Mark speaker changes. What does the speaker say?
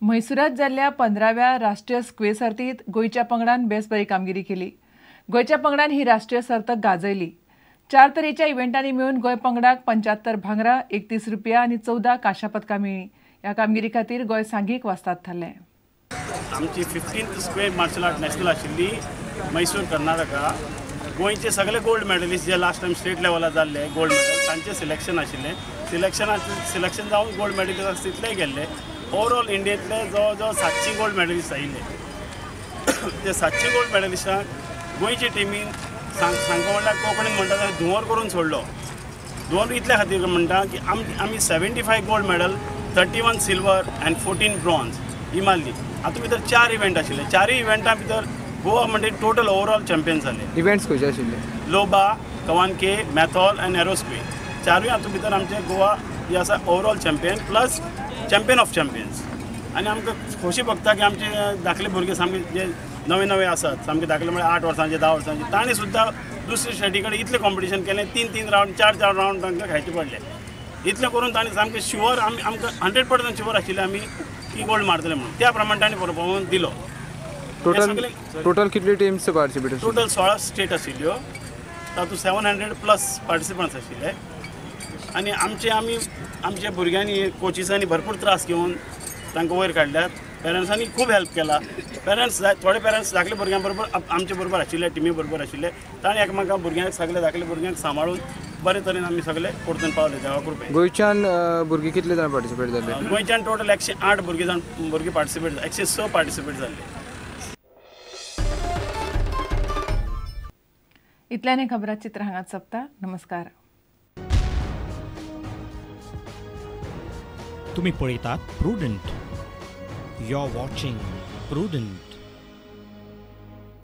Speaker 1: म्हैसूरात जाल्ल्या 15व्या राष्ट्रीय स्क्वे सर्तीत गोंयच्या पंगडान बेस बरी कामगिरी केली. गोंयच्या पंगडान ही राष्ट्रीय सर्त गाजयली. 4 तरेच्या इव्हेंटांनी मेळून गोंय पंगडाक 75 भांगरा, 31 रुपया आनी 14 कांश्या पदकां मेळ्ळीं. ह्या कामगिरी खातीर गोंय सांघीक वास्ताद थारलें.
Speaker 2: आमची 15th square martial art national आशिल्ली मैसूर कर्नाटका. गोंयचे सगळे गोल्ड मेडलिस्ट जे लास्ट टायम स्टेट लेवलार जाल्ले गोल्ड मेडल तांचे सिलेक्शन आशिल्लें. सिलेक्शन जावन गोल्ड मेडलिस्ट तितलेय गेल्ले. ओवरऑल इंडियेंतले जवळ जवळ 700 गोल्ड मेडलिस्ट आयिल्ले. ते 700 गोल्ड मेडलिस्टांक गोंयचे टिमीन सांगपा म्हणल्यार कोंकणीन म्हणटा जाल्यार धुंवर करून सोडलो. धुंवर इतल्या खातीर म्हणटा की आमी 75 gold medal, 31 silver and 14 bronze ही मारली. हातूंत भितर 4 इव्हेंट आशिल्ले. 4 इव्हेंटां भितर गोवा म्हणजे टोटल ओवरऑल चॅम्पियन जाले.
Speaker 3: इव्हेंट्स खंयचे आशिल्ले?
Speaker 2: लोबा, कवानके, मॅथॉल आनी एरोस्क्वे. 4 हातूंत भितर आमचे गोवा ही आसा overall champion plus champion of champions. आनी आमकां खोशी भोगता की आमचे धाकले भुरगे सामके जे नवे नवे आसात, सामके धाकले म्हळ्यार 8 वर्सांचे 10 वर्सांचे, तांणी सुद्दां दुसरे स्टेटी कडेन इतलें कॉम्पिटिशन केलें. 3-3 रावंड 4-4 रावंड तांकां खेळचे पडले. इतलें करून तांणी सामकें शुअर आमी आमकां 100% शुअर आशिल्लें आमी की गोल्ड मारतले म्हणून. त्या प्रमाणे तांणी परफॉर्मन्स दिलो.
Speaker 3: टोटल कितली टीम्स पार्टिसिपेट?
Speaker 2: टोटल 16 स्टेट आशिल्ल्यो, तातूंत 700 प्लस पार्टिसिपंट्स आशिल्ले. आनी आमचे आमी आमच्या भुरग्यांनी कोचिसांनी भरपूर त्रास घेवन तांकां वयर काडल्यात. पेरंट्सांनी खूब हेल्प केला. पेरंट्स थोडे पेरंट्स धाकले भुरग्यां बरोबर आमचे बरोबर आशिल्ले, टिमी बरोबर आशिल्ले. ताणें एकामेका भुरग्यांक सगळे धाकले भुरग्यांक सांबाळून बरे तरेन आमी सगळे परतून पावले देवा कृपेन.
Speaker 3: गोंयच्यान भुरगीं कितले जाण पार्टिसिपेट जाले?
Speaker 2: गोंयच्यान टोटल 108 भुरगीं पार्टिसिपेट, 106 पार्टिसिपेट जाल्ले.
Speaker 1: इतल्यान खबरां चित्र हांगाच सोंपता. नमस्कार.
Speaker 4: तुम्ही पळयतात Prudent. You are watching Prudent.